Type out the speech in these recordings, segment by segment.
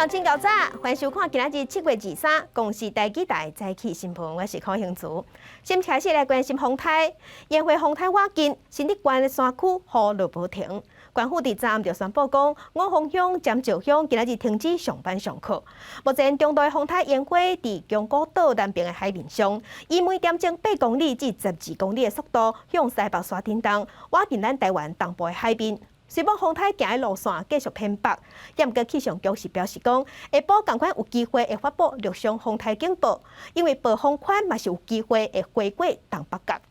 鄉親𠢕早，歡迎收看今仔日7月23公視台語台早起新聞，我是柯興慈。先開始來關心風颱，煙花風颱倚近，新竹縣山區雨落無停。縣府佇昨暗就宣布講，五峰鄉、尖石鄉今仔日停止上班上課。目前中度風颱煙花佇宮古島南邊的海面上，以每點鐘8公里至12公里的速度向西北沙振動，倚近咱台灣東部的海面。雖罔風颱行的路線繼續偏北，毋過氣象局是表示講，下晡仝款有機會會發布陸上風颱警報，因為暴風圈嘛是有機會會飛過東北角。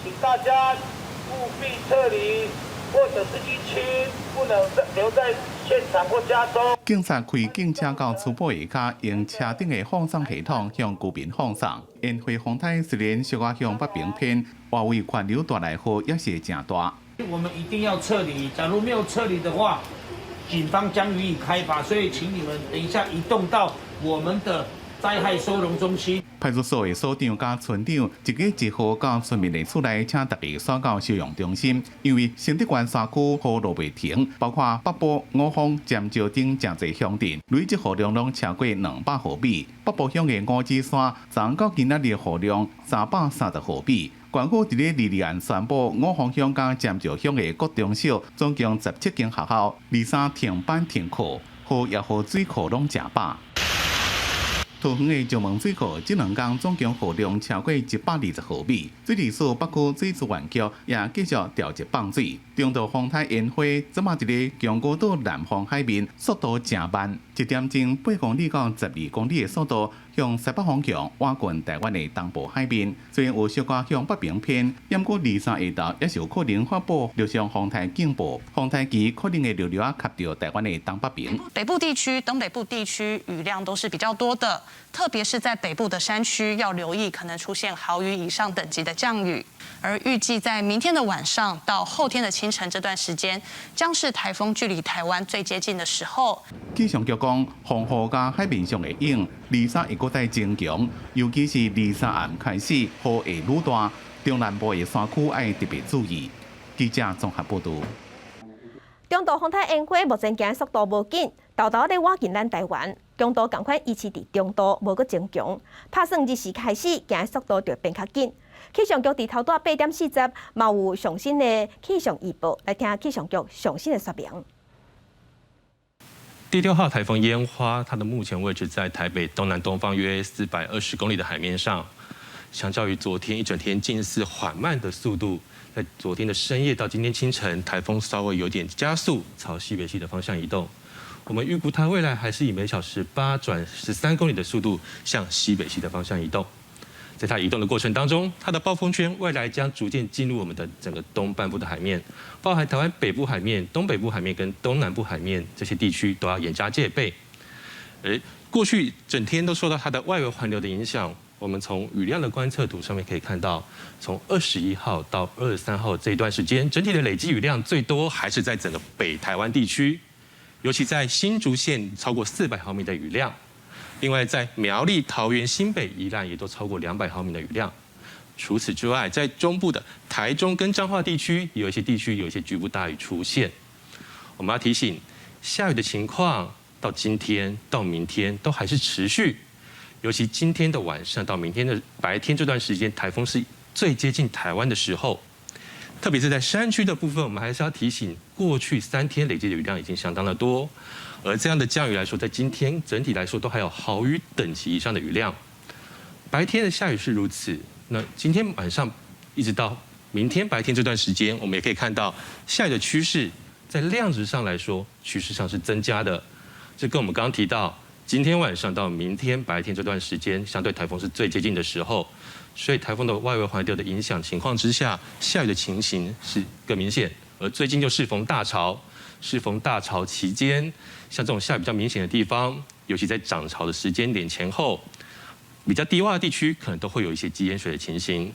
請大家務必撤離，或者是一親不能留在現場或家中。警察開警車到厝埔下跤，用車頂的放送系統向居民放送。煙花風颱雖然小可向北邊偏，外圍環流帶來雨也是會誠大。我們一定要撤離，假如沒有撤離的話，警方將予以開罰。所以請你們等一下移動到我們的災害收容中心。派出所的所長佮村長一家一戶到村民的厝內，請大家徙到收容中心。因為新竹縣山區雨落袂停，包括北埔、五峰、尖石等誠濟鄉鎮，累積雨量攏超過200毫米。北埔鄉的五指山，昨到今仔日雨量330毫米。縣府佇咧二二暗宣布，五峰鄉佮尖石鄉的國中小總共17間學校，23停班停課，雨也予水庫攏誠飽。桃園的石門水庫，這兩工總共雨量超過120毫米，水利署北區水資源局也繼續調節放水。中度風颱煙花，這馬佇咧宮古島南方海面，速度誠慢，一點鐘8公里到12公里的速度，向西北方向倚近台灣的東部海面。雖然有小可向北邊偏，毋過23下晝也是有可能發布陸上風颱警報，風颱期可能會略略仔及著台灣的東北邊。北部地區、東北部地區雨量都是比較多的。特別是在北部的山區，要留意可能出現豪雨以上等級的降雨。而預計在明天的晚上到後天的清晨這段時間，將是颱風距離台灣最接近的時候。氣象局講，風雨佮海面上的湧，23會閣再增強，尤其是23暗開始雨會愈大，中南部的山區愛特別注意。記者綜合報道。中度風颱煙花目前行速度無緊，沓沓咧倚近咱台灣，強度仝款維持佇中度，無閣增強。拍算二四開始行速度就變較緊。氣象局佇頭拄8點40嘛有上新的氣象預報，來聽氣象局上新的說明。第六號颱風煙花，它的目前位置在台北東南東方約420公里的海面上。相較於昨天一整天近似緩慢的速度，在昨天的深夜到今天清晨，颱風稍微有點加速，朝西北西的方向移動。我們預估它未來還是以每小時8轉13公里的速度向西北西的方向移動。在它移動的過程當中，它的暴風圈未來將逐漸進入我們的整個東半部的海面，包含台灣北部海面、東北部海面跟東南部海面這些地區都要嚴加戒備。而過去整天都受到它的外圍環流的影響。我們從雨量的觀測圖上面可以看到，從21號到23號這一段時間，整體的累積雨量最多還是在整個北台灣地區，尤其在新竹縣超過400毫米的雨量。另外，在苗栗、桃園、新北、宜蘭也都超過200毫米的雨量。除此之外，在中部的台中跟彰化地區，有一些地區有一些局部大雨出現。我們要提醒，下雨的情況到今天到明天都還是持續。尤其今天的晚上到明天的白天這段時間，颱風是最接近台灣的時候。特別是在山區的部分，我們還是要提醒，過去3天累計的雨量已經相當的多，而這樣的降雨來說，在今天整體來說都還有豪雨等級以上的雨量。白天的下雨是如此，那今天晚上一直到明天白天這段時間，我們也可以看到下雨的趨勢，在量值上來說，趨勢上是增加的。這跟我們剛剛提到，今天晚上到明天白天這段時間，相對颱風是最接近的時候，所以颱風的外圍環流的影響情況之下，下雨的情形是更明顯。而最近又適逢大潮，適逢大潮期間，像這種下雨比較明顯的地方，尤其在漲潮的時間點前後，比較低窪的地區，可能都會有一些積淹水的情形。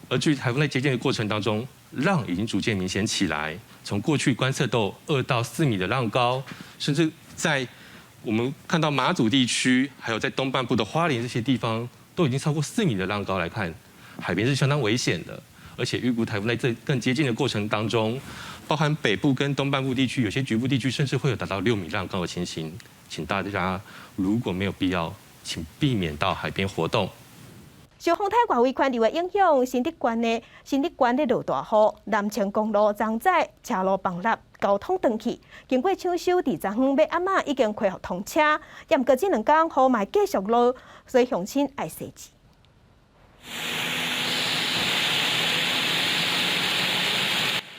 而至於颱風在接近的過程當中，浪已經逐漸明顯起來，從過去觀測到2到4米的浪高，甚至在我們看到馬祖地區，還有在東半部的花蓮這些地方，都已經超過4米的浪高來看，海邊是相當危險的。而且預估颱風在這更接近的過程當中，包含北部跟東半部地區，有些局部地區甚至會有達到6米浪高的情形。請大家如果沒有必要，請避免到海邊活動。受風颱外圍環流的影響，新竹縣咧落大雨，南清公路昨早車路崩塌，交通斷去。經過搶修，佇昨昏欲暗仔已經恢復通車。毋過這兩工雨嘛繼續落，所以鄉親愛細緻。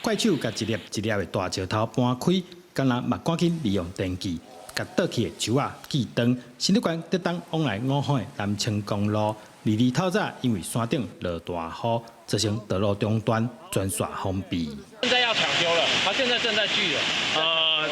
怪手共一粒一粒的大石頭搬開，工人嘛趕緊利用電鋸，共倒去的樹仔鋸斷。新竹縣竹東往來五峰的南清公路，二透早因為山頂落大雨，造成道路中斷，全線封閉。現在要搶修了，他現在正在鋸了。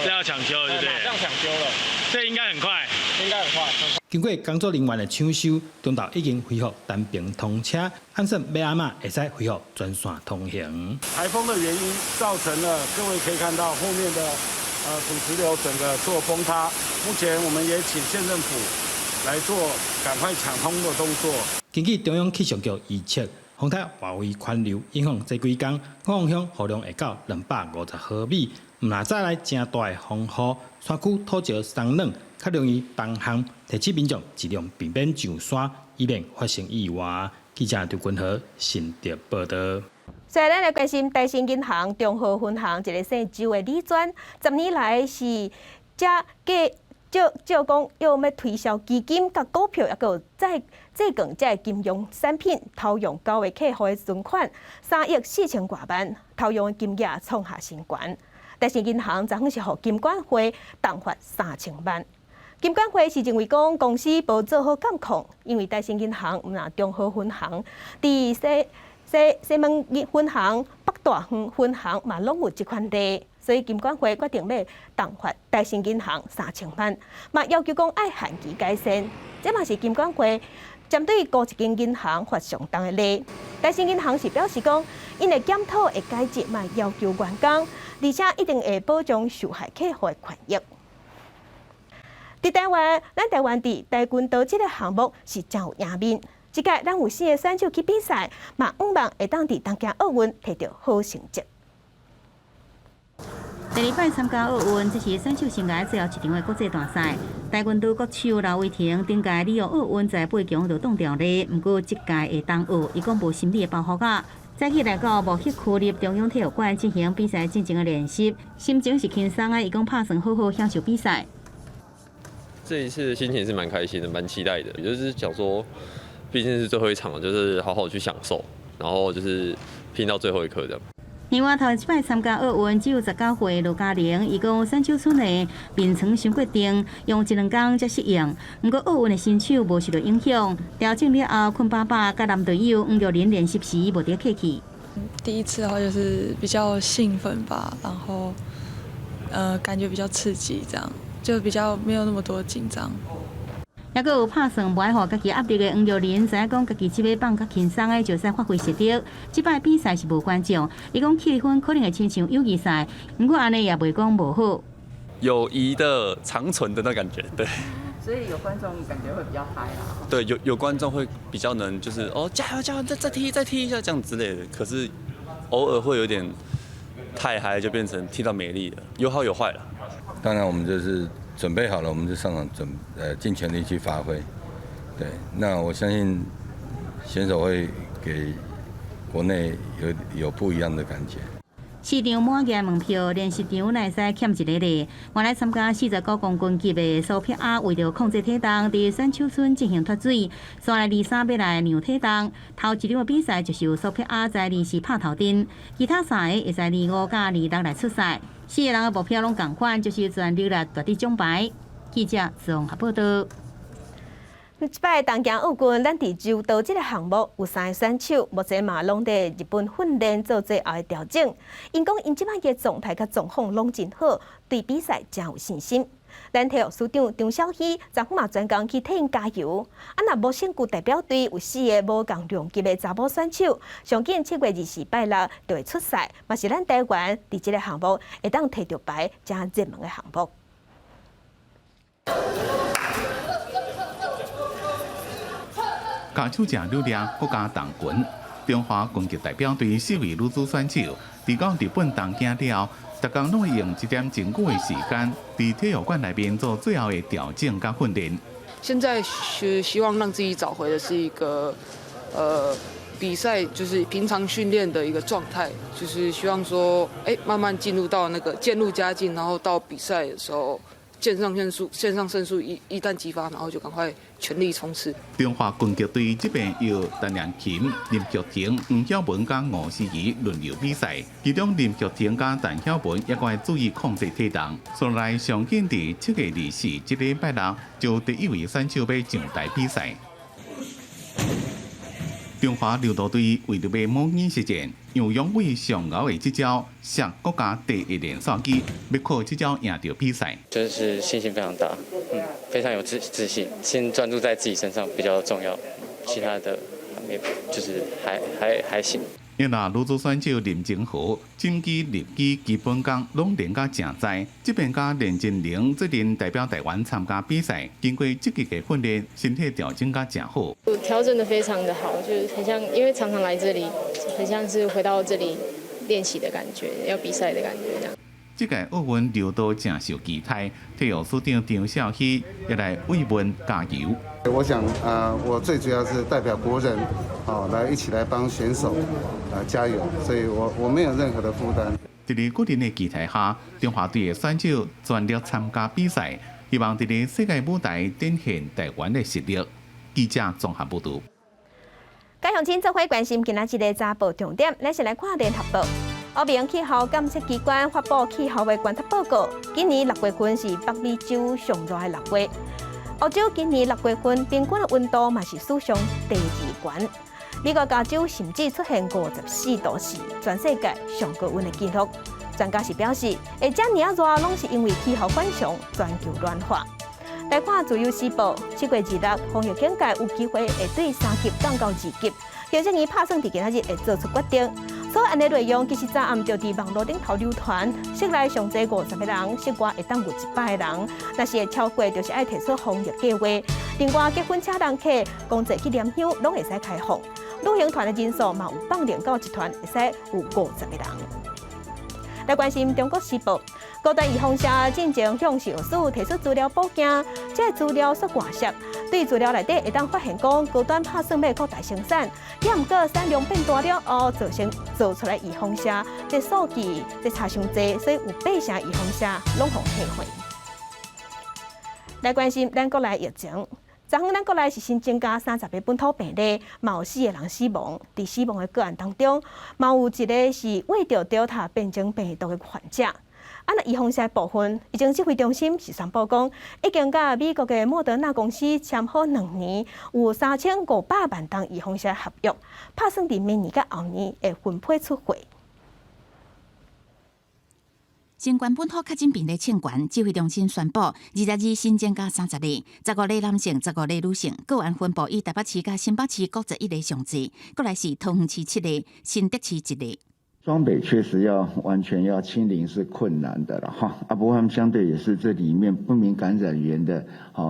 這要搶修了，對不對？馬上搶修了，這應該很快，應該很快。經過工作人員的搶修，中晝已經恢復單爿通車，按算欲暗仔會使恢復全線通行。颱風的原因造成了，各位可以看到後面的土石流整個做崩塌。目前我們也請縣政府來做趕快搶通的動作。根據中央氣象局預測，風颱外圍環流影響這幾工，五峰鄉雨量會到250毫米。毋若再來誠大的風雨，山區土石鬆軟，較容易崩陷，提醒民眾盡量避免上山，以免發生意外。記者張君和新竹報道。所以，咱來關心台新銀行中和分行一个姓周的理專，10年來是這計照照講欲欲推銷基金、佮股票，抑閣有債債券這个金融產品，偷用9个客戶的存款3億4千外萬，偷用的金額創下新高。台新銀行昨昏是予金管會重罰3000萬。金管會是認為講公司無做好監控，因為台新銀行毋但中和分行，佇西門分行、北大園分行嘛攏有這款例，所以金管會決定欲重罰台新銀行三千萬，嘛要求講愛限期改善。這嘛是金管會針對孤一間銀行罰上重的例。台新銀行是表示講，𪜶會檢討會改進，嘛要求員工，而且一定會保障受害客戶的權益。佇台灣，咱台灣佇跆拳道這个項目是誠有贏面。這屆咱有四个選手去比賽，嘛向望會當佇東京奧運摕著好成績。第二擺參加奧運，這是選手生涯最後一場的國際大賽。跆拳道國手劉威婷頂屆里約奧運在八強就擋掉咧，毋過這屆會東奧，伊講無心理的包袱仔。早起來到幕彼區立中央體育館進行比賽進前的練習，心情是輕鬆的。伊講拍算好好享受比賽。這一次心情是蠻開心的，蠻期待的，就是想說，畢竟是最後一場，就是好好去享受，然後就是拼到最後一刻這樣。另外，頭一擺參加奧運只有19歲羅嘉玲，伊講選手村的眠床傷過重，用一兩工才適應。毋過奧運的身手無受到影響，調整了後睏飽飽，佮男隊友黃玉麟練習時無佇客氣。第一次的話就是比較興奮吧，然後感覺比較刺激，這樣就比較沒有那麼多緊張。抑閣有拍算無愛予家己壓力的黃玉麟，知影講家己這擺放較輕鬆的，就使發揮實力。這擺比賽是無觀眾，伊講氣氛可能會親像友誼賽，毋過按呢也袂講無好。友誼的長存的那感覺，對。所以有觀眾感覺會比較嗨啦。對，有觀眾會比較能，就是哦加油加油，再踢再踢一下這樣之類的。可是偶爾會有點太嗨，就變成踢到沒力了，有好有壞了。當然，我們就是準備好了，我們就上場盡全力去發揮。對，那我相信選手會給國內有不一樣的感覺。市場滿額門票，練習場內使欠一个咧。原來參加49公斤級的蘇碧亞，為著控制體重，佇選手村進行脫水。煞來23欲來量體重，頭一場的比賽就是由蘇碧亞在24拍頭陣，其他三个會在25佮26來出賽。四个人的目標攏仝款，就是全力來奪得獎牌。記者綜合報道。這擺東京奧運，咱佇柔道這个項目有三个選手，目前嘛攏佇日本訓練做最後的調整。𪜶講𪜶這擺的狀態佮狀況攏真好，對比賽誠有信心。咱體育署長張小希昨昏嘛專工去替𪜶加油。啊，若無勝區代表隊有四个無仝量級的查某選手，上緊7月24拜六就會出賽，嘛是咱台灣佇這个項目會當摕著牌誠熱門的項目。跤手誠努力，閣加重拳。中華拳擊代表隊四位女子選手，佇到日本東京了後，逐工攏會用一點鐘久的時間，佇體育館內面做最後的調整佮訓練。現在是希望讓自己找回的是一個，比賽就是平常訓練的一個狀態，就是希望說，慢慢進入到那個漸入佳境，然後到比賽的時候，腎上腺素一旦激發，然後就趕快全力衝刺。中華拳擊隊這邊由陳良琴、林玉婷、黃曉文佮吳思怡輪流比賽，其中林玉婷佮陳曉文也閣會注意控制體重。所來上緊佇7月24這禮拜六，就第一位選手欲上台比賽。中華柔道隊為著欲模擬實戰，楊勇緯上𠢕的這招摔國家第一連鎖機，欲靠這招贏著比賽。就是信心非常大，非常有自信，先專注在自己身上比較重要，其他的沒就是還行。因為女子選手林靜和進擊、立技基本功攏練甲誠在，這邊佮連珍羚最近代表台灣參加比賽，經過積極的訓練，身體調整甲誠好。調整得非常的好，就是很像，因為常常來這裡，很像是回到這裡練習的感覺，要比賽的感覺這樣。這屆奧運柔道誠受期待，體育署長張肇熙也來慰問加油。我想啊，我最主要是代表國人，哦，來一起來幫選手啊加油，所以我沒有任何的負擔。佇咧國人的期待下，中華隊的選手全力參加比賽，希望佇咧世界舞台展現台灣的實力。記者綜合報導。各鄉親做伙關心今仔日的早報重點，咱先來看聯合報。歐盟氣候監測機關發布氣候的觀測報告，今年六月份是北美洲上熱的六月。歐洲今年六月份平均的溫度嘛是史上第二懸。美國加州甚至出現54度C，全世界上高溫的紀錄。專家是表示，會遮爾仔熱，攏是因為氣候反常、全球暖化。來看自由時報，7月26，風雨警戒有機會會對3級降到2級，行政院拍算佇今仔日會做出決定。草案的內容其實昨暗就佇網路頂頭流傳，室內上濟50個人，室外會當有100個人。若是會超過，就是愛提出防疫計劃。另外，結婚請人客，公祭去念香，攏會使開放。旅行團的人數嘛有放零到一團，會使有50個人。來關心中國時報，高端預防射進前向食藥署提出資料補件，這個資料煞外泄，對資料內底會當發現講高端拍算欲擴大生產，也毋過產量變大了後，造成做出來預防射，這數據這差傷濟，所以有8成預防射攏予退回。來關心咱國內疫情。昨昏咱國內是新增加30個本土病例，嘛有四個人死亡。佇死亡的個案當中，嘛有一個是秽著 Delta 變種病毒的患者。啊，若預防射部分，疫情指揮中心是宣布講，已經佮美國的莫德納公司簽好2年，有3500萬筒預防射合約，拍算佇明年佮後年會分批出貨。新冠本土確診病例衝懸，指揮中心宣布，22新增加30例，15例男性，15例女性，個案分布以台北市佮新北市各11個上濟，過來是桃園市七例，新竹市一例。雙北確實要完全要清零是困難的了哈，啊，不過他們相對也是這裡面不明感染源的，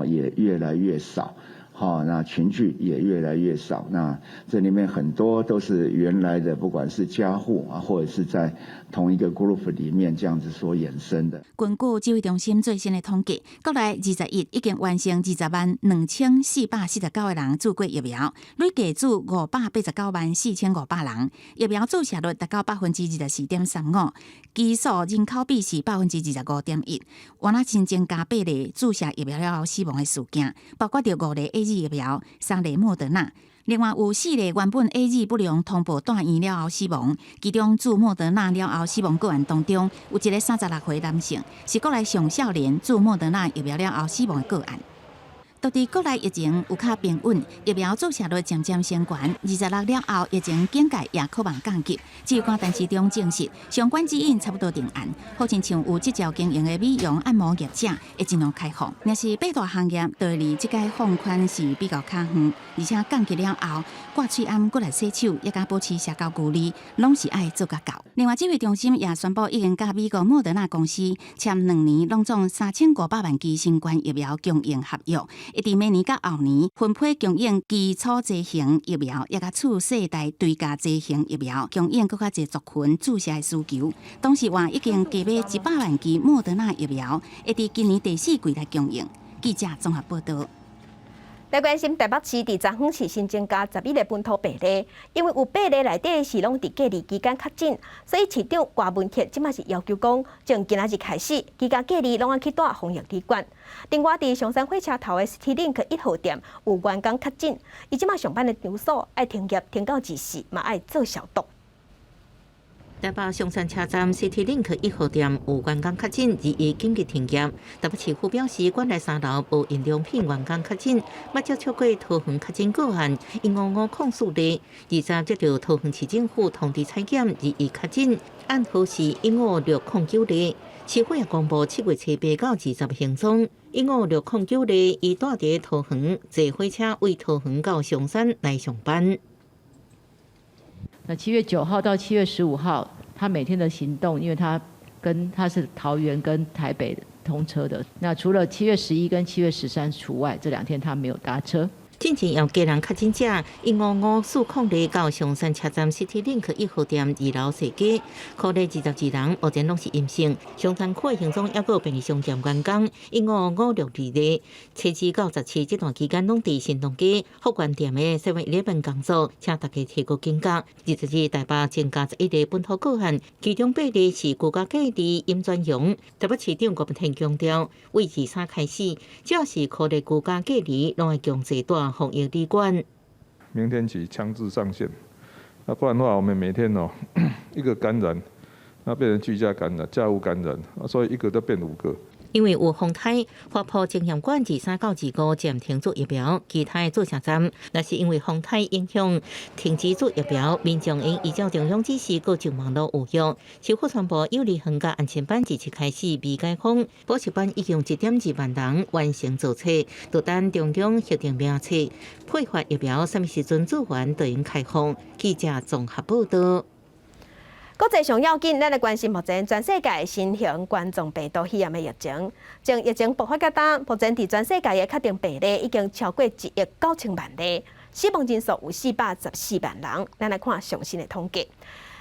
也越來越少。好，那群聚也越來越少。那這裡面很多都是原來的，不管是家戶啊，或者是在同一個 group 裡面這樣子所衍生的。根據指揮中心最新的統計，國內21已經完成202,449個人注過疫苗，累計注5,894,500人，疫苗注射率達到24.35%，基數人口比是25.1%。原來新增加八例注射疫苗了後死亡的事件，包括著五例 AZ 疫苗，三例莫德納，另外有四例原本 AZ 不良通報住院了後死亡，其中注莫德納了後死亡個案當中，有一個36歲男性，是國內上少年注莫德納疫苗了後死亡的個案。到佇國內疫情有較平穩，疫苗注射率漸漸升懸。26了後，疫情警戒也可望降級。至於陳時中證實，相關指引差不多定案，好親像有執照經營的美容按摩業者會盡量開放。若是八大行業，對離這屆放寬是比較較遠，而且降級了後，掛喙罨、閣來洗手，也佮保持社交距離，攏是愛做甲到。另外，指揮中心也宣布，已經佮美國莫德納公司簽2年，攏總3500萬劑新冠疫苗供應合約。會佇明年佮後年分批供應基礎劑型疫苗，抑佮次世代追加劑型疫苗，供應閣較濟族群注射的需求。同時話已經購買100萬劑莫德納疫苗，會佇今年第四季來供應。記者綜合報道。來關心台北市佇昨昏是新增加11個本土病例，因為有八例內底是攏佇隔離期間確診，所以市長柯文哲這馬是要求講，從今仔日開始，居家隔離攏愛去蹛防疫旅館。另外，佇松山火車頭的 CityLink 1號店有員工確診，伊這馬上班的場所愛停業，停到24，嘛愛做消毒。台北松山車站 CityLink 1號店有員工確診，21緊急停業。台北市府表示，館內三樓無飲料品員工確診，捌接觸過桃園確診個案，1550四例。20接到桃園市政府通知採檢，21確診，案號是15609例。市府也公布7月初八到20行蹤，15609例，伊蹛佇桃園坐火車為桃園到松山來上班。那7月9號到7月15號，他每天的行動，因為他跟他是桃園跟台北通車的。那除了7月11跟7月13除外，這兩天他沒有搭車。進前有家人確診者，15540例到松山車站 CityLink 1號店2樓踅街，確診22人，目前攏是陰性。松山區行蹤抑閣有便利商店員工，15562例，初二到17這段期間攏佇新東街福源店的 Seven Eleven 工作，請大家提高警覺。22台北增加11個本土個案，其中八例是居家隔離陰轉陽。台北市長郭文強調，為23開始，只要是確診居家隔離，攏愛強制蹛防疫旅館。明天起強制上線，那不然的話，我們每天哦一個感染，那變成居家感染、家務感染，所以一個都變五個。因為有風颱，華埔晶驗館23到25暫停做疫苗，其他的注射站若是因為風颱影響停止做疫苗，民眾應依照中央指示，閣上網路預約。市府宣布幼兒園佮安親班27開始未解封，補習班已經1.2萬人完成注冊，就等中央核定名冊，配發疫苗，啥物時陣做完就會開放。記者綜合報道。國際上要緊，咱來關心目前全世界新型冠狀病毒肺炎的疫情。從疫情爆發到今，目前佇全世界的確診病例已經超過1億9千萬例，死亡人數有414萬人。咱來看上新的統計。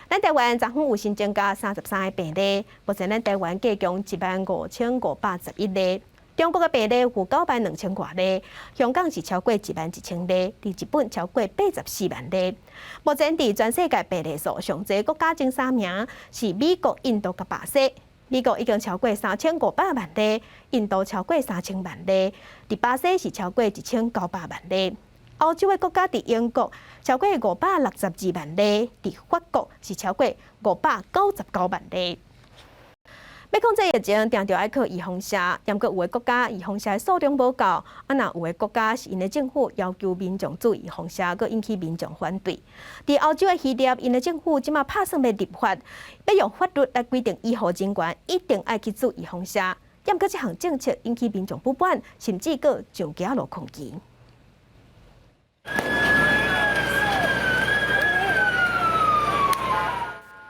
咱台灣昨昏有新增加33個病例，目前咱台灣計共15,511例。中國的病例有9萬2千外例，香港是超過1萬1千例，佇日本超過84萬例。目前佇全世界病例數上濟國家前三名是美國、印度佮巴西。美國已經超過3500萬例，印度超過3000萬例，佇巴西是超過1900萬例。歐洲的國家佇英國超過562萬例，佇法國是超過599萬例。欲控制疫情，定著愛靠預防射，毋過有的國家預防射的數量無夠，啊，若有的國家是𪜶的政府要求民眾注預防射，閣引起民眾反對。佇歐洲的希臘，𪜶的政府這馬拍算欲立法，欲用法律來規定醫護人員一定愛去注預防射。毋過這項政策引起民眾不滿，甚至閣上街仔路抗議。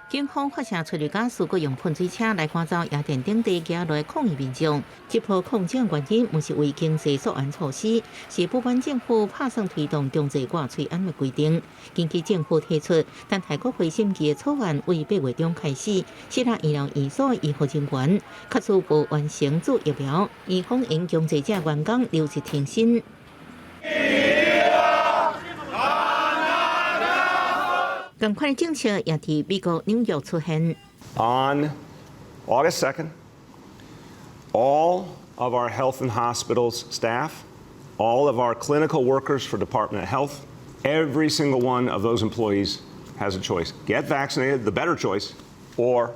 警方發射催淚ガス，閣用噴水車來趕走雅典等地街來抗議民眾。這波抗爭原因，毋是為經濟溯源措施，是不滿政府拍算推動強制掛喙罨的規定。根據政府提出，等待國會審議的草案，為8月中開始，私立醫療院所醫護人員，假使無完成注疫苗，醫方應強制這員工留職停薪。仝款的政策也佇美國紐約出現。 On August 2nd, all of our health and hospitals staff, all of our clinical workers for Department of Health, every single one of those employees has a choice: get vaccinated, the better choice, or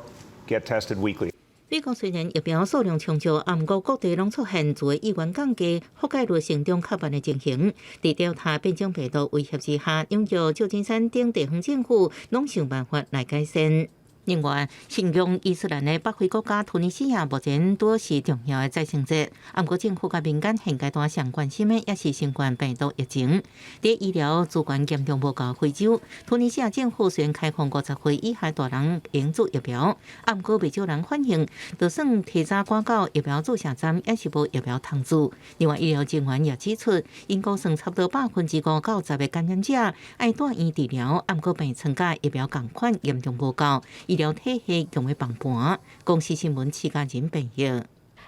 get tested weekly. 美國雖然疫苗數量充足，啊，毋過各地攏出現自意願降低、覆蓋率成長較慢的情形。佇 Delta 變種病毒威脅之下，紐約、舊金山等地方政府攏想辦法來改善。另外，信仰伊斯蘭的北非國家突尼西亞目前拄是重要的宰聖節，毋過政府佮民間現階段上關心的，也是新冠病毒疫情。佇醫療資源嚴重無夠非洲，突尼西亞政府雖然開放50歲以下大人用注疫苗，毋過袂少人反映，就算提早趕到疫苗注射站，也是無疫苗通注。另外，醫療人員也指出，𪜶估算差不多5%到10%的感染者愛住院治療，毋過病床佮疫苗仝款嚴重無夠。醫療體系強欲崩盤。公視新聞徐家仁編譯。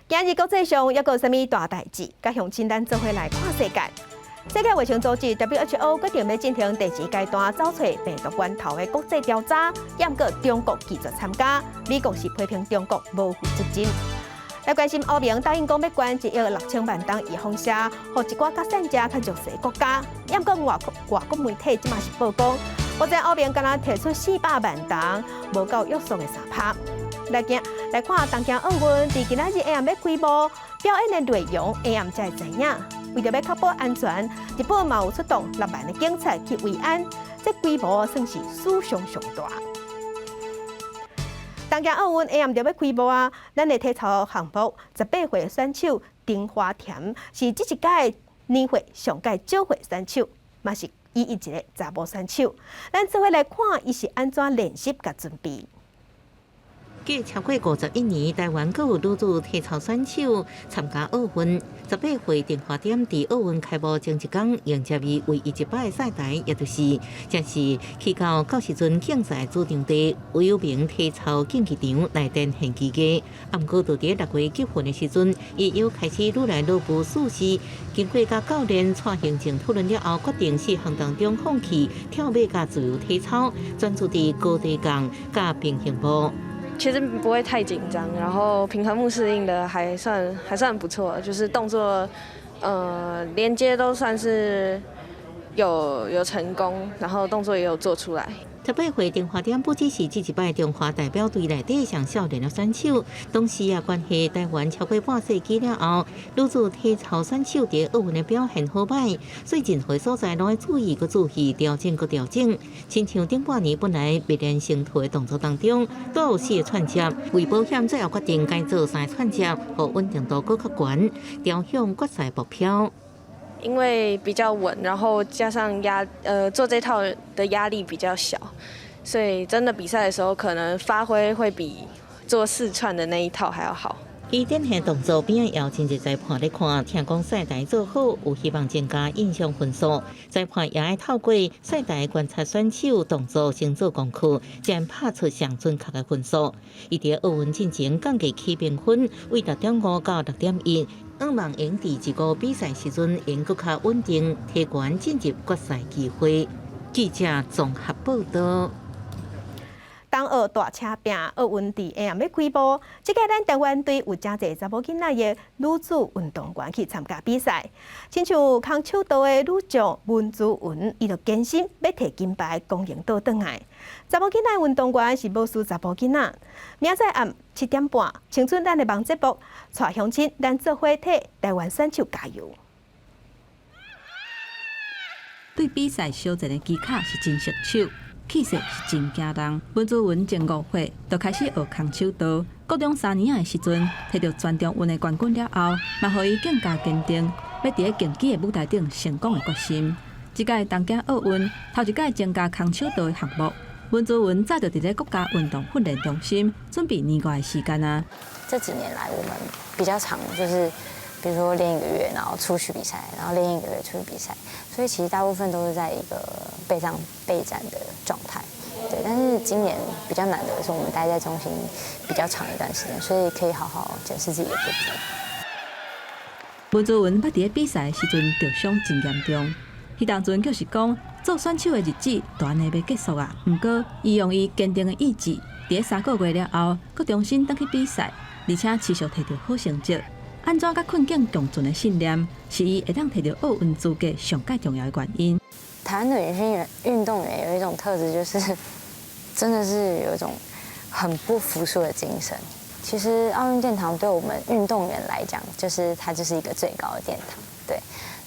今日國際上猶閣有啥物大代誌？佮鄉親咱做伙來看世界。世界衛生組織 WHO 決定欲進行第二階段找揣病毒源頭的國際調查，毋過中國拒絕參加。美國是批評中國無負責任。來關心歐盟答應講欲捐1億6000萬筒預防射，予一寡較散遮較弱勢國家。毋過外國媒體這馬是報講，目前歐盟敢若提出400萬筒，無夠約束的3%。來鏡來看東京奧運，佇今仔日下暗欲開幕，表演的內容下暗才會知影。為著欲確保安全，日本嘛有出動6萬的警察去維安，這規模算是史上上大。東京奧運下暗就欲開幕啊！咱的體操項目18歲選手丁華恬是這一屆年歲上蓋少歲選手，嘛是唯一一个查某選手。咱做伙來看，伊是按怎練習佮準備。過超過51年，台灣閣有女子體操選手參加奧運。18歲丁華恬佇奧運開幕前一工迎接伊唯一一擺賽台，也就是正是去到到時陣競賽主場地韋有明體操競技場來展現技藝。毋過，就佇6月集訓的時陣，伊又開始愈來愈無舒適。經過佮教練蔡興正討論了後，決定四項當中放棄跳馬佮自由體操，專注佇高低槓佮平衡木。其實不會太緊張，然後平衡木適應的還算不錯，就是動作，連接都算是有成功，然後動作也有做出來。 18歲丁華恬不只是這一擺中華代表隊內底上少年的選手，當時也關係台灣超過半世紀了後，女子體操選手佇奧運的表現好䆀，所以任何所在攏愛注意閣注意調整閣調整。親像頂半年本來未練成套的動作當中，都有四個串接，為保險最後決定改做三個串接，予穩定度閣較懸，朝向決賽目標。因為比較穩，然後加上做這套的壓力比較小，所以真的比賽的時候可能發揮會比做四串的那一套還要好。伊展現動作邊仔有真濟裁判咧看，聽講賽台做好，有希望增加印象分數。裁判也愛透過賽台觀察選手動作，先做功課，才能拍出上準確的分數。伊佇奧運進前降低起評分，為6.5到6.1。向望會佇這個比賽時陣，會閣較穩定，提懸進入決賽機會。記者綜合報道。東奧大車拼奧運佇下暗欲開幕，這屆咱台灣隊有誠濟查某囡仔的女子運動員去參加比賽。親像空手道的女將文姿雲，伊就堅信欲提金牌，光榮倒轉來。查某囡仔運動員是無輸查埔囡仔。明仔暗7點半，青春咱的網節目，帶鄉親咱做伙替台灣選手加油。對比賽相戰的技巧是真熟手。氣勢是真驚人。文姿雲前5歲就開始學空手道，國中三年仔的時陣，摕著全中運的冠軍了後，嘛予伊更加堅定，欲佇咧競技的舞台頂成功的決心。這屆東京奧運頭一屆增加空手道的項目，文姿雲早就佇咧國家運動訓練中心準備年外的時間啊。這幾年來，我們比較常就是，比如說練一個月，然後出去比賽，然後練一個月出去比賽，所以其實大部分都是在一個備戰的狀態。對，但是今年比較難得的是，我們待在中心比較長一段時間，所以可以好好檢視自己的不足。文姿雲捌佇咧比賽的時陣著傷真嚴重，彼當陣就是講做選手的日子就按呢欲結束啊。毋過，伊用伊堅定的意志，佇咧3個月了後，閣重新轉去比賽，而且持續摕著好成績。按怎佮困境共存的信念，是伊會當摕著奧運資格上蓋重要的原因。台灣的女性運動員有一種特質，就是真的是有一種很不服輸的精神。其實奧運殿堂對我們運動員來講，就是它就是一個最高的殿堂。對，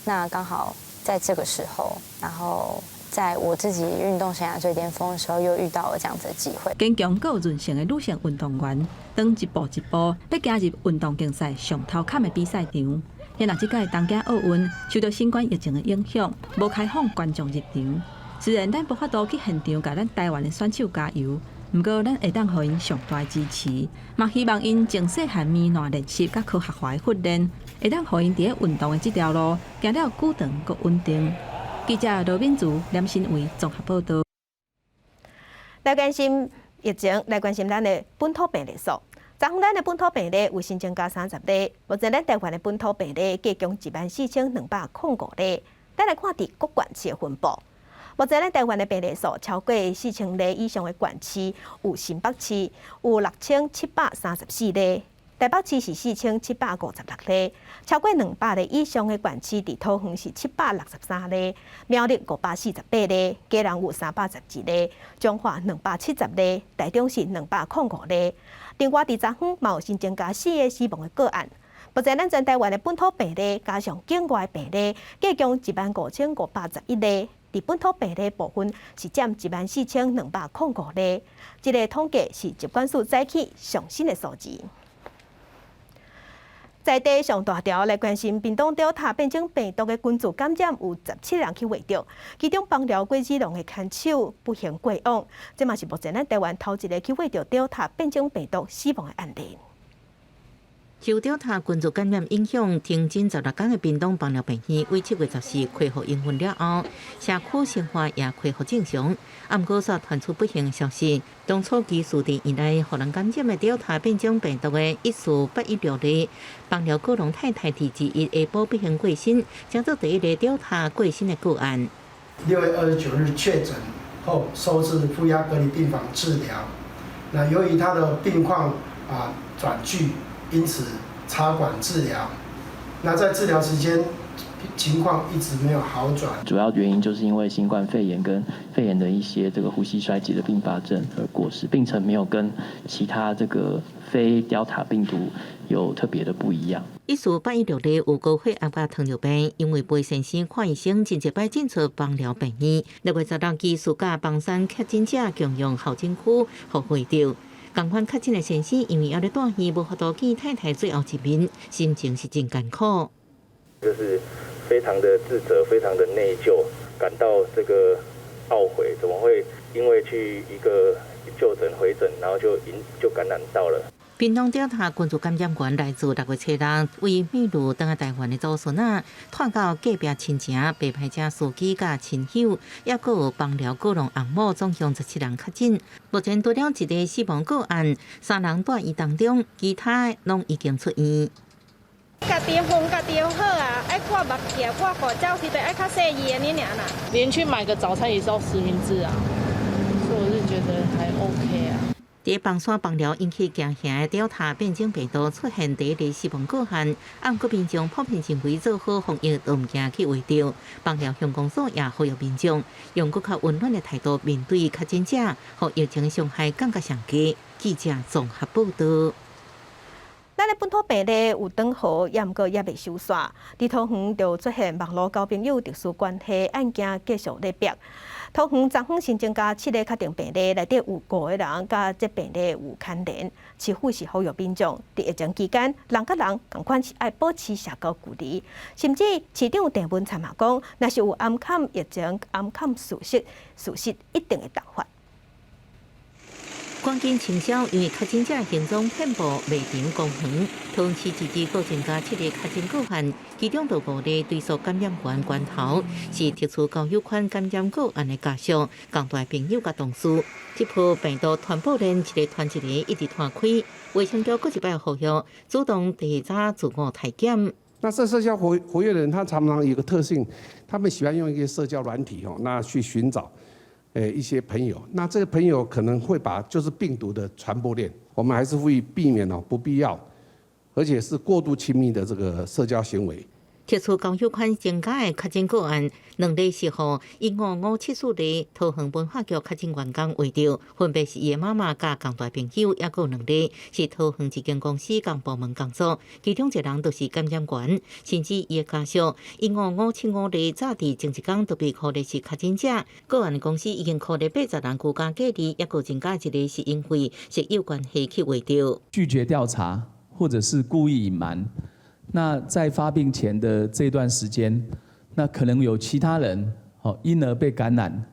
那剛好在這個時候，然後在我自己運動生涯最巔峰的時候，又遇到了這樣子的機會。堅強閣有韌性的女性運動員，當一步一步欲行入運動競賽上頭坎的比賽場。然而，這屆東京奧運受著新冠疫情的影響，無開放觀眾入場。雖然咱無法度去現場共咱台灣的選手加油，毋過咱會當予𪜶上大的支持，嘛希望𪜶從細漢慢慢練習佮科學化的訓練，會當予𪜶佇咧運動的這條路行了久長閣穩定。記者羅敏如、連新偉綜合報導。來關心疫情，來關心咱的本土病例數。昨昏咱的本土病例有新增加30例，目前咱台灣的本土病例計共14,205例。咱來看佇各縣市的分布。目前咱台灣的病例數超過4000例以上的縣市有新北市有6734例，台北市是4756例，超過200例以上的縣市佇桃園是763例，苗栗548例，基隆有311例，彰化270例，台中是205例。另外，佇昨昏嘛有新增加四个死亡的個案。目前咱全台灣的本土病例加上境外病例，計共15,511例。佇本土病例部分是佔14,205例。這个統計是疾管署早起上新的數字。在地上大條來關心屏東 Delta 變種病毒的群聚感染有17人去確診，其中枋寮果子農的牽手不幸過往，這嘛是目前咱台灣頭一个去確診 Delta 變種病毒死亡的案例。受 Delta 群組感染影響，停診16天的屏東枋寮病院，為7月14恢復營運了後，社區生活也恢復正常。啊，毋過煞傳出不幸的消息，當初疑似佇院內予人感染的 Delta 變種病毒的14816例，枋寮果農太太佇21下晡不幸過身，成做第一个 Delta 過身的個案。 6月29日確診後，收治負壓隔離病房治療。那由於他的病況啊轉劇。因此插管治療，那在治療期間情況一直沒有好轉。主要原因就是因為新冠肺炎跟肺炎的一些這個呼吸衰竭的併發症而過世，病程沒有跟其他這個非 Delta 病毒有特別的不一樣。14816例有高血壓佮糖尿病，因為陪先生看醫生，真濟擺進出枋寮病院。6月16，疑似佮枋山確診者共用候診區，予會著。仝款確診的先生，因為猶咧蹛院，無法度見太太最後一面，心情是真艱苦。就是非常的自責，非常的內疚，感到這個懊悔，怎麼會因為去一個就診回診，然後就感染到了。屏東 Delta 群組感染源來自6月初六，為秘魯轉來台灣的祖孫仔，拖到隔壁親情、白牌車司機佮親友，抑閣有枋寮果農翁某，總共17人確診。目前除了一个死亡個案，三人蹛院當中，其他攏已經出院。家己風家己好啊，愛掛目鏡、掛口罩，是得愛較細膩按呢爾啦。連去買個早餐也是要實名制啊，所以我是覺得還 OK 啊。佇枋山枋寮引起驚嚇的 Delta 變種病毒出現第一例死亡個案，毋過民眾普遍認為做好防疫都毋驚去患著。枋寮鄉公所也呼籲民眾用閣較溫暖的態度面對確診者，予疫情傷害降甲上低。記者綜合報導。咱的本土病例有轉好，也毋過猶未收煞。佇桃園就出現網路交朋友特殊關係案件繼續咧逼。桃園昨昏新增加七个確定病例，內底有五個人佮這病例有牽連。市府是呼籲民眾佇疫情期間，人佮人仝款是愛保持社交距離，甚至市長鄭文燦嘛講，若是有掩崁疫情、掩崁事實，事實一定會重罰。趕緊清消，因為確診者行蹤遍佈賣場公園，桃園市這日閣增加七个確診個案，其中就五例追溯感染源關頭是特殊交友圈感染個案的家屬、仝大朋友佮同事。這波病毒傳播鏈一个傳一个，一直傳開。衛生局閣一擺呼籲，主動提早自我篩檢。那這社交活躍的人，他常常有個特性，他們喜歡用一些社交軟體哦，那去尋找一些朋友，那這個朋友可能會把就是病毒的傳播鏈，我們還是會避免哦不必要，而且是過度親密的這個社交行為。特殊交友圈增加的確診個案，兩例是予15574例桃園文化局確診員工患著，分別是伊的媽媽佮仝大朋友，抑閣有兩例是桃園一間公司仝部門工作，其中一人就是感染源，甚至伊的家屬15575例早佇前一工就被確認是確診者，個案公司已經確認80人居家隔離，抑閣增加一個是因為室友關係去患著。拒絕調查，或者是故意隱瞞。那在發病前的這段時間，那可能有其他人哦因而被感染，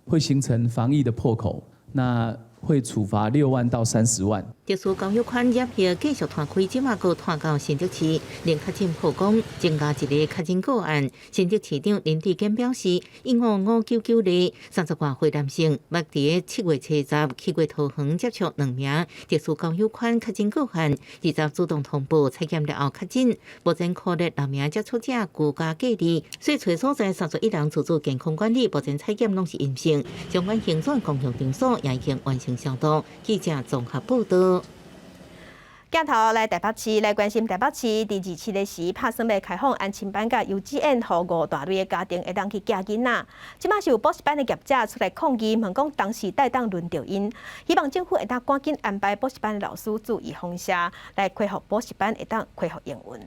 會形成防疫的破口，那會處罰6萬到30萬。特殊交友圈染疫繼續拖開，這馬閣拖到新竹市，連確診曝光，增加一個確診個案。新竹市長林智堅表示，15599例30外歲男性，捌佇7月初十去過桃園接觸兩名特殊交友圈確診個案，20主動通報採檢了後確診，目前確認六名接觸者居家隔離，所以所在31人自主健康管理，目前採檢攏是陰性，相關行政公共場所也已經完成消毒。記者綜合報道。鏡頭來台北市來關心台北市，佇27日時拍算欲開放安親班佮幼稚園，予五大類的家庭會當去寄囡仔。這馬是有補習班的業者出來抗議，問講當時代當輪著𪜶，希望政府會當趕緊安排補習班的老師注意風聲，來恢復補習班會當恢復營運。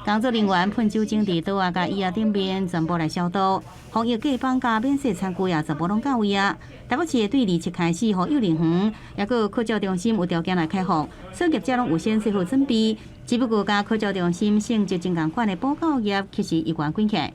工作人員噴酒精佇桌仔佮椅仔頂面，全部來消毒。防疫隔板佮免洗餐具也全部攏到位啊！台北市對27開始，予幼兒園，抑閣課教中心有條件來開放，所有業者攏有先做好準備。只不過佮課教中心性質真仝款的補教業，其實猶原關起來。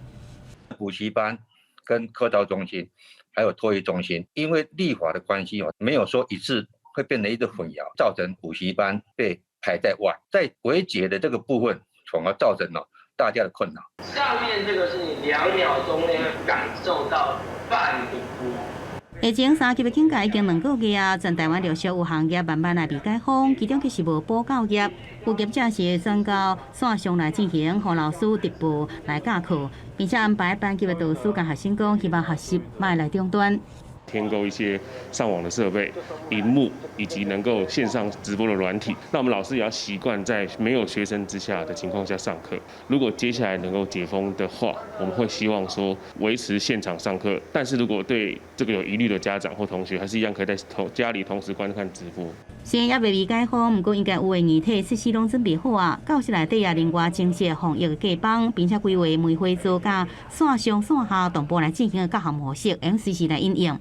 補習班跟課教中心，還有托育中心，因為立法的關係哦，沒有說一致，會變成一個混淆，造成補習班被排在外，在微解的這個部分。從而造成了大家的困擾。上面這個是你2秒鐘內會感受到半個波。疫情三級的警戒已經2個月啊，全台灣陸續有行業慢慢來被解封，其中其實無補教業，有業者是轉到線上來進行，予老師直播來教課，並且安排班級的導師佮學生講，希望學習莫來中斷。添購一些上網的設備、螢幕以及能夠線上直播的軟體。那我們老師也要習慣在沒有學生之下的情況下上課。如果接下來能夠解封的話，我們會希望說維持現場上課。但是如果對這個有疑慮的家長或同學，還是一樣可以在同家裡同時觀看直播。雖然猶未解封，毋過應該有的硬體設施攏準備好啊。教室內底也另外增設防疫的隔板，並且規劃梅花座佮線上線下同步來進行的教學模式，會用隨時來應用。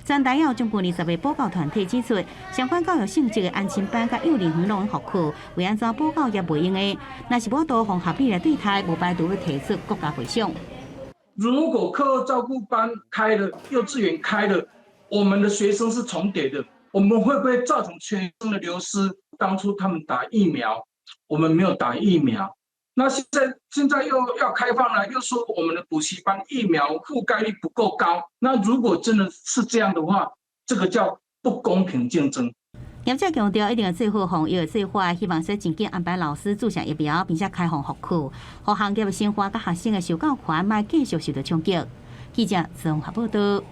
全台有將近20個補教團體指出，相關教育性質的安親班佮幼兒園攏復課，為按怎補教業袂用的？若是無多方合理來對待，無排除欲提出國家賠償。如果課後照顧班開了，幼稚園開了，我們的學生是重疊的，我們會不會造成學生的流失？當初他們打疫苗，我們沒有打疫苗，那現在又要開放了，又說我們的補習班疫苗覆蓋率不夠高。那如果真的是這樣的話，這個叫不公平競爭。業者強調一定要做好防疫的計劃，希望說盡緊安排老師注射疫苗，並且開放復課，予行業的生活佮學生的受教權莫繼續受到衝擊。記者綜合報道。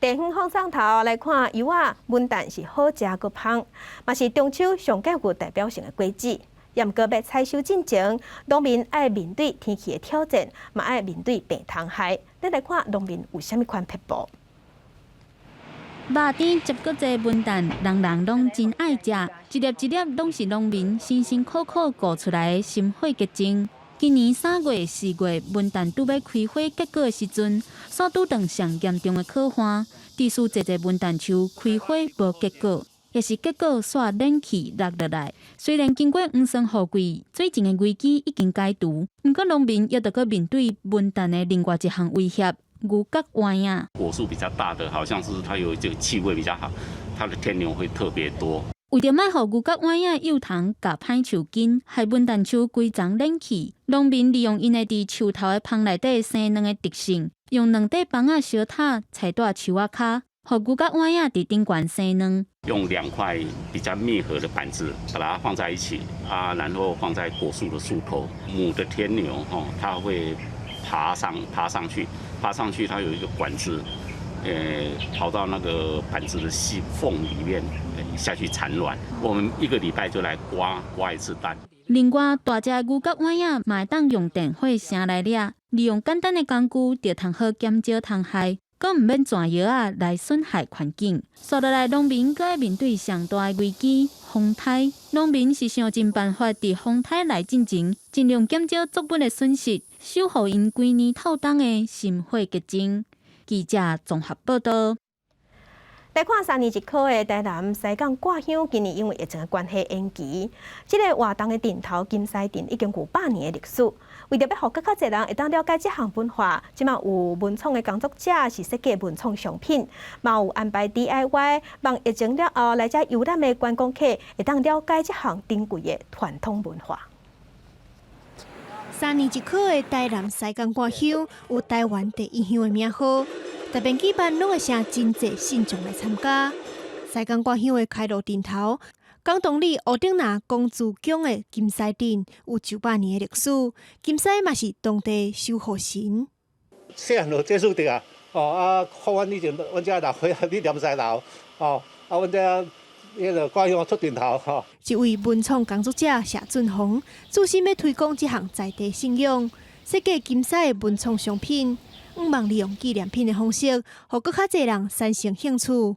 地方放送頭來看，柚仔文旦是好食閣芳，嘛是中秋上較有代表性的果子。毋過欲採收進前，農民愛面對天氣的挑戰，嘛愛面對病蟲害。咱來看農民有啥物款撇步。肉甜汁閣濟文旦，人人攏真愛食，一粒一粒攏是農民辛辛苦苦顧出來的心血結晶。今年3月、4月，文旦拄欲開花結果的時陣，煞拄著上嚴重的洘旱，致使濟濟文旦樹開花無結果，抑是結果煞冷去落落來。雖然經過黃酸雨季，水情的危機已經解除，毋過農民猶著閣面對文旦的另外一項威脅。牛角蟮仔。果樹比較大的，好像是它有這個氣味比較好，它的天牛會特別多。為著莫予牛角蟮仔幼蟲咬歹樹根，害文旦樹規叢冷去，農民利用𪜶會佇樹頭的蜂內底生卵的特性，用兩塊枋仔相疊踩佇樹仔跤，予牛角蟮仔佇頂懸生卵。用兩塊比較密合的板子，把它放在一起啊，然後放在果樹的樹頭。母的天牛吼，它會爬上去。爬上去，它有一個管子，跑到那個板子的細縫裡面下去產卵。我們一個禮拜就來刮刮一次蛋。另外，大隻牛角碗仔嘛會當用電火聲來掠，利用簡單的工具就通好減少蟲害，閣毋免轉藥仔來損害環境。紲落來，農民閣愛面對上大的危機——風颱。農民是想盡辦法佇風颱來進前，盡量減少作物的損失，守護𪜶規年透冬的心血結晶。記者綜合報道。來看三年一考的台南西港掛香，今年因為疫情的關係延期。這個活動的陣頭金獅陣已經有100年的歷史。為著欲予閣較濟人會當了解這項文化，這馬有文創的工作者是設計文創商品，嘛有安排 DIY，望疫情了後來遮遊覽的觀光客會當了解這項珍貴的傳統文化。三年一考的台南西港掛香，有台灣第一香的名號。逐遍舉辦，攏會請真濟信眾來參加。西港掛香的開路陣頭，港東里烏頂林公主宮的金獅陣有900年的歷史，金獅嘛是當地守護神。細漢就接觸著啊，哦啊，看阮以前阮遮老歲仔去念獅頭，哦啊，阮遮彼个掛香出陣頭吼。一位文創工作者謝俊宏，自心欲推廣這項在地信仰，設計金獅的文創商品。向望利用紀念品的方式，予閣較濟人產生興趣。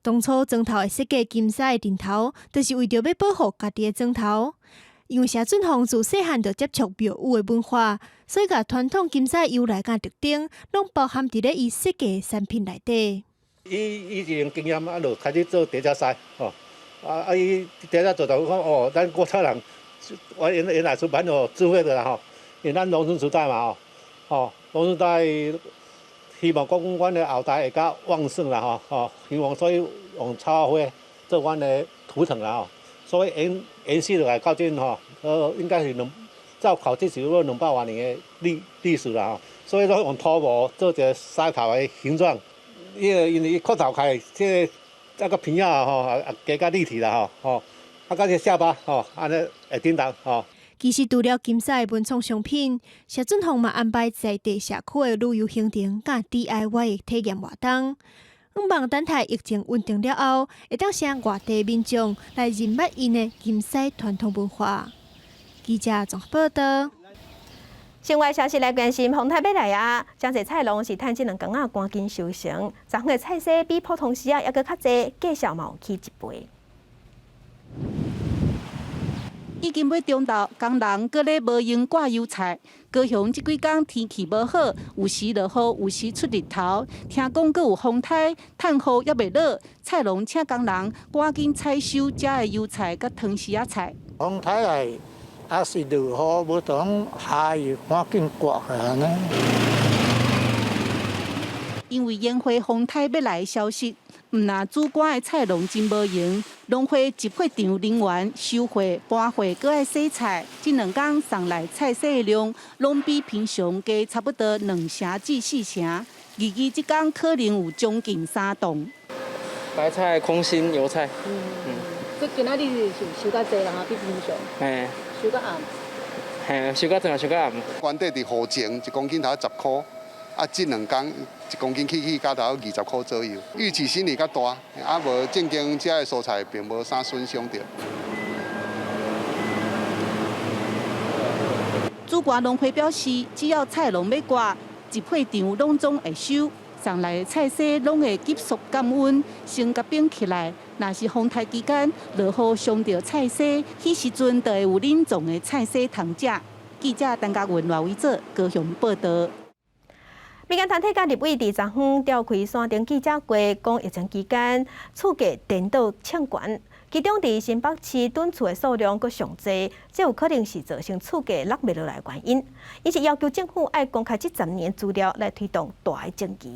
當初磚頭會設計金獅的陣頭，就是為著欲保護家己的磚頭。因為謝俊宏自細漢就接觸廟宇的文化，所以共傳統金獅由來佮特徵，攏包含佇咧伊設計的產品內底。伊以前經驗啊，就開始做疊隻獅，吼啊啊！伊疊隻做就講哦，咱古早人，我原原來是蠻有智慧的啦吼，因為咱農村時代嘛吼，吼農村代希望講阮的後代會較旺盛啦吼，吼希望所以用草仔花做阮的圖騰啦吼，所以延延續落來到今吼，應該是兩照考這是有200外年的歷歷史啦吼，所以說用塗模做一個獅頭的形狀，伊個因為伊骨頭開，這個這個皮仔吼，也加較立體啦吼，吼，啊，佮這下巴吼，按呢會叮當吼。其實除了金獅的文創商品，謝俊宏嘛安排在地社區的旅遊行程佮 DIY 的體驗活動，向望等待疫情穩定了後，會當請外地民眾來認捌𪜶的金獅傳統文化。記者綜合報道。新外消息來關心，風颱欲來啊！真濟菜農是趁這兩工仔趕緊收成，昨昏的菜市比普通時仔猶閣較濟，價數嘛有起一倍。已經欲中晝，工人閣咧無閒割油菜。高雄這幾工天氣無好，有時落雨，有時出日頭。聽講閣有風颱，趁雨猶未落，菜農請工人趕緊採收遮的油菜佮糖絲仔菜。風颱來，抑是落雨，無就講下雨，趕緊割按呢。因為煙花風颱欲來的消息，毋但主管的菜農真無閒，農會集貨場人員收貨、搬貨，閣愛洗菜。這兩工送來菜市的量，攏比平常加差不多2成至4成。預計這工可能有將近3棟。白菜、空心油菜。嗯。這今仔日是收較濟啦，比平常。嘿。收較暗。嘿，收較濟嘛，收較暗。原底佇雨前1公斤頭10箍。啊，這兩工1公斤起起價頭20箍左右，預期心理較大，啊無正經遮的蔬菜並無啥損傷著。主管農會表示，只要菜農欲割，集貨場攏總會收，送來的菜市攏會急速降溫，先共冰起來。若是風颱期間落雨傷著菜市，彼時陣就會有冷藏的菜市通食。記者陳嘉文、賴偉哲高雄報道。民間團體佮立委佇昨昏召開山頂記者會，講疫情期間厝價顛倒衝懸，其中佇新北市躉厝的數量閣上濟，這有可能是造成厝價落袂落來的原因。𪜶是要求政府愛公開這10年資料來推動大的整治。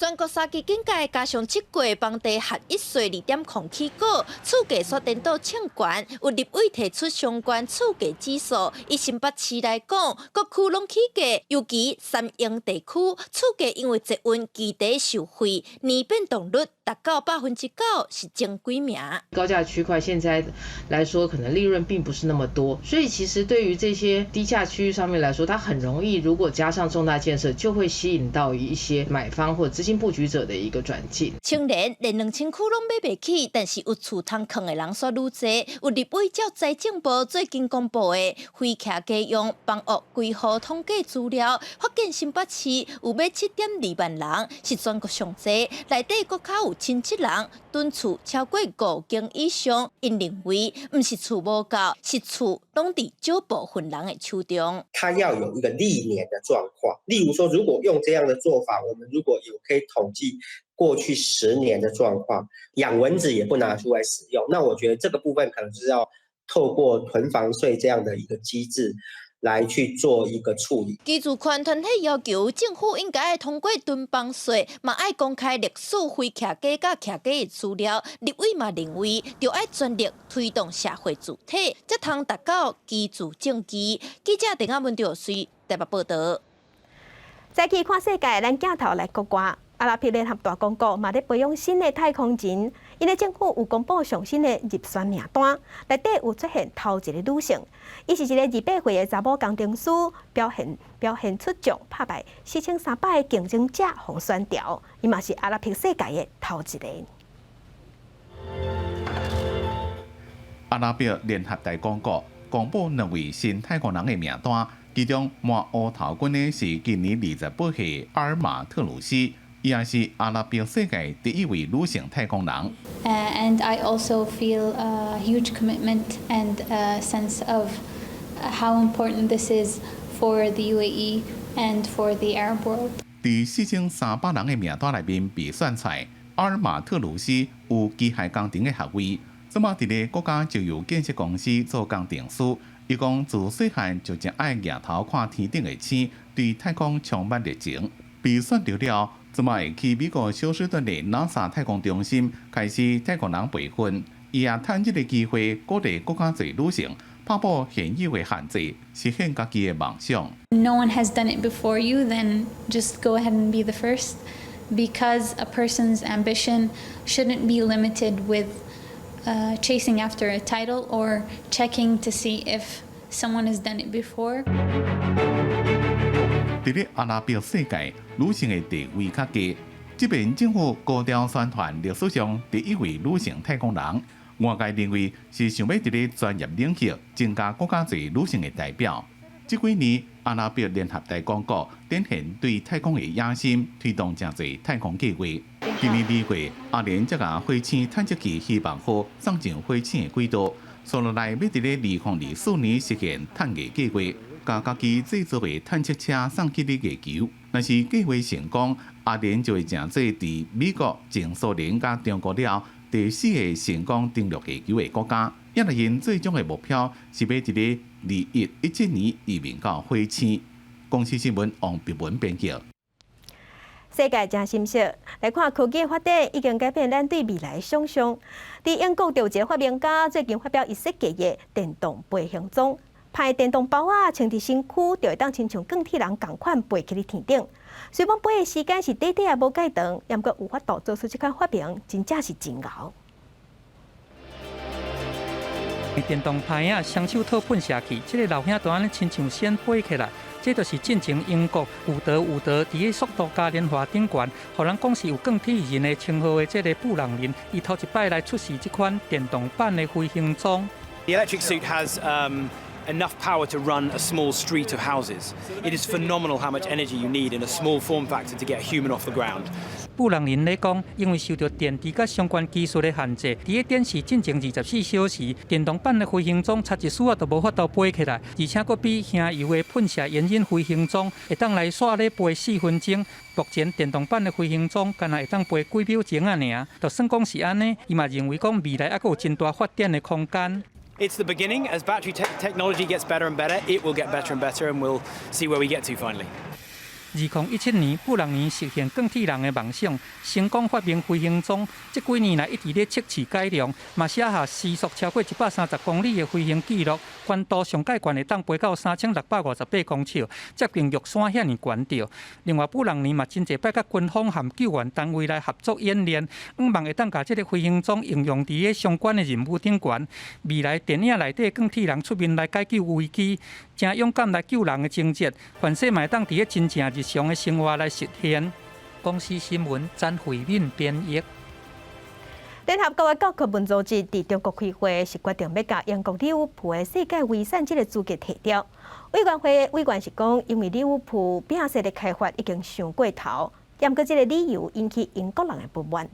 全國三級警戒，加上七月房地合一稅2.0起稿，厝價煞顛倒衝懸。有立委提出相關厝價指數，以新北市來講，各區攏起價，尤其三鶯地區厝價因為捷運基地受惠，年變動率達到9%是前幾名。高價區塊現在來說，可能利潤並不是那麼多，所以其實對於這些低價區域上面來說，它很容易，如果加上重大建設，就會吸引到一些買方或資金布局者的一個轉進。青年連2000區攏買袂起，但是有厝通囥的人煞愈濟。有立委照財政部最近公布的非徛家用房屋規劃統計資料，發現新北市有欲7.2萬人，是全國上濟，內底閣較有1700人囤厝超過五間以上。𪜶認為，毋是厝無夠，是厝攏佇少部分人的手中。他要有一個歷年的狀況，例如說，如果用這樣的做法，我們如果有可以統計過去10年的狀況，養蚊子也不拿出來使用，那我覺得這個部分可能是要透過囤房稅這樣的一個機制來去做一個處理。居住權團體要求政府應該通過囤房稅，嘛愛公開歷史非徛家佮徛家的資料。立委嘛認為，著愛全力推動社會住宅，才通達到居住正義。記者鄧阿文卓隨台北報道。再去看世界，咱鏡頭來國外。阿拉伯聯合大公國嘛咧培養新的太空人，𪜶的政府有公布上新的入選名單，內底有出現頭一个女性，伊是一个28歲的查某工程師，表現出眾，拍敗4300个競爭者予選著，伊嘛是阿拉伯世界的頭一个。阿拉伯聯合大公國公布兩位新太空人的名單，其中滿烏頭軍的是今年28歲阿爾馬特魯斯。伊也是阿拉伯世界第一位女性太空人。 And I also feel a huge commitment and a sense of how important this is for the UAE and for the Arab world. 佇4300人的名單內面被選出來，阿爾馬特魯斯有機械工程的學位，這馬佇咧國家石油建設公司做工程師。伊講自細漢就真愛舉頭看天頂的星，對太空充滿熱情。被選著了，這馬會去美國休斯頓的 NASA 太空中心開始太空人培訓。伊也趁這个機會鼓勵閣較濟女性打破現有的限制，實現家己的夢想。 No one has done it before you, then just go ahead and be the first. Because a person's ambition shouldn't be limited with chasing after a title or checking to see if someone has done it before. 佇咧阿拉伯世界，女性的地位較低。這邊政府高調宣傳歷史上第一位女性太空人，外界認為是想欲佇咧專業領域增加閣較濟女性的代表。這幾年，阿拉伯聯合大公國展現對太空的野心，推動誠濟太空計劃。今年2月，阿聯才共火星探測器希望號送上火星的軌道，紲落來欲佇咧2024年實現探月計劃，共家己製造的探測車送去咧月球。若是計劃成功，阿聯就會成做佇美國、前蘇聯佮中國了後第四个成功登陸月球的國家。也若𪜶最終的目標是欲佇咧2117年移民到火星。公視新聞王碧文編輯。世界真心適，來看科技發展已經改變咱對未來的想象。佇英國就有一个發明家最近發表伊設計的電動飛行裝，派電動包仔穿佇身軀，就會當親像鋼鐵人仝款飛去咧天頂。雖講飛的時間是短短也無蓋長，毋過有法度做出這款發明，真正是真𠢕。電動拍仔，雙手套噴射器，這个老兄就按呢親像仙飛起來。這就是進前英國伍德佇咧速度嘉年華頂懸，予人講是有鋼鐵人的稱號的這个布朗林，伊頭一擺來出示這款電動版的飛行裝。 The electric suit has enough power to run a small street of houses. It is phenomenal how much energy you need in a small form factor to get a human off the ground. 布朗林咧講，因為受著電池佮相關技術的限制，佇咧展示進前24小時，電動版的飛行裝插一絲仔都無法度飛起來，而且閣比燃油的噴射煙刃飛行裝會當來煞咧飛4分鐘。目前電動版的飛行裝干焦會當飛幾秒鐘仔爾，就算講是按呢，伊嘛認為講未來猶閣有真大發展的空間。 It's the beginning. As battery technology gets better and better, it will get better and better, and we'll see where we get to finally. 2017年，布朗尼實現鋼鐵人的夢想，成功發明飛行裝。這幾年來一直咧測試改良，嘛寫下時速超過130公里的飛行紀錄，懸度上蓋懸會當飛到3658公尺，接近玉山遐爾懸著。另外，布朗尼嘛真濟擺佮軍方和救援單位來合作演練，向望會當共這个飛行裝應用佇咧相關的任務頂懸。未來電影內底鋼鐵人出面來解救危機，誠勇敢來救人的情節，凡勢嘛會當佇咧真正日常的生活來實現。公視新聞詹慧敏編譯。聯合國的教科文組織佇中國開會，是決定欲共英國利物浦的世界遺產這个資格提掉。委員會的委員是講，因為利物浦餅細的開發已經傷過頭，毋過這个理由引起英國人的不滿。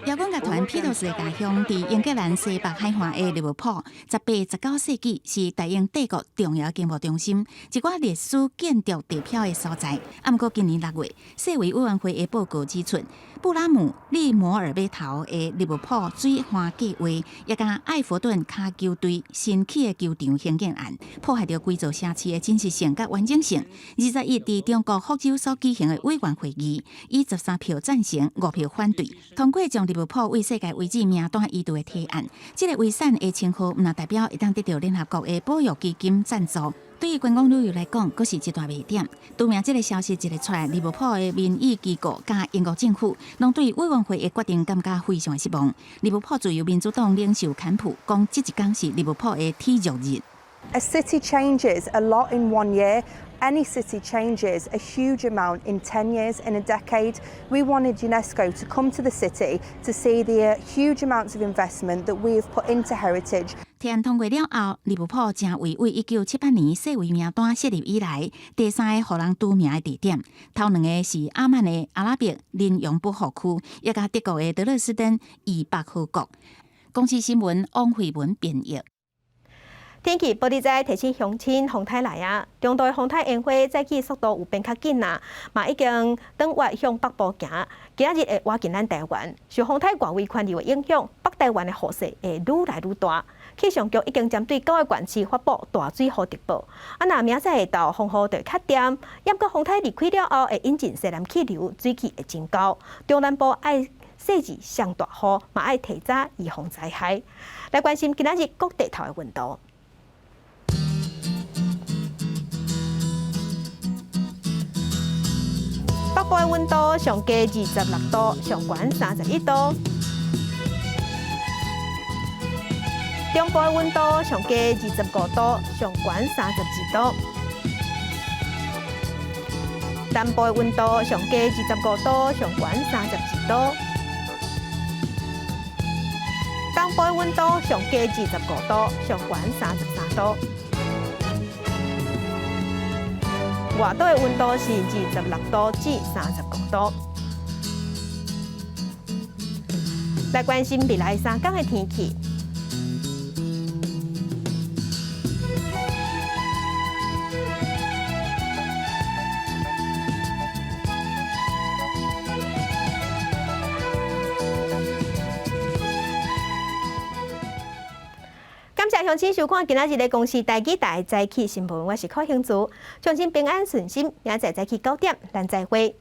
搖滾樂團披頭士的家鄉，佇英格蘭西北海岸的利物浦，18、19世紀是大英帝國重要經貿中心，一寡歷史建築地標的所在。啊，毋過今年6月，世遺委員會的報告指出，布拉姆利摩爾碼頭的利物浦水岸計畫，也佮愛佛頓跤球隊新起的球場興建案，破壞著規座城市的真實性佮完整性。21佇中國福州所舉行的委員會議，以13票贊成、5票反對，通過將利物浦為世界遺址名單移除的提案。這个遺產的稱號，毋但代表會當得到聯合國的保育基金贊助。對於觀光旅遊來講，閣是一大賣點。除名這个消息一个出來，利物浦的民意機構佮英國政府，攏對委員會的決定感覺非常的失望。利物浦自由民主黨領袖坎普講，這一工是利物浦的恥辱日。 A city changes a lot in one year. Any city changes a huge amount in 10 years, in a decade. We wanted UNESCO to come to the city to see the huge amounts of investment that we have put into heritage. 提案通過了後，利物浦成為對1978年世遺名單設立以來第三个予人除名的地點。頭兩个是阿曼的阿拉伯羚羊保護區，也佮德國的德勒斯登以北河谷。公視新聞王慧文編譯。天氣報你知，提醒鄉親風颱來啊！中度的風颱煙花早起速度有變較緊啊，嘛已經轉彎向北部行。今仔日會倚近咱台灣，受風颱外圍環流的影響，北台灣的雨勢會愈來愈大。氣象局已經針對九个縣市發布大水雨特報。啊，若明仔載下晝風雨就會較恬，毋過風颱離開了後，會引進西南氣流，水氣會增高。中南部愛細緻上大雨，嘛愛提早預防災害。來關心今仔日各地頭的溫度。北部的溫度上低26度，上懸31度。中部的溫度上低25度，上懸32度。南部的溫度上低25度，上懸32度。東部的溫度上低25度，上懸33度。外島的溫度是26度至35度。來關心未來3天的天氣。感謝鄉親收看今仔日的公視台語台早起新聞，我是柯興竹，相信平安順心，明仔載早起9點，咱再會。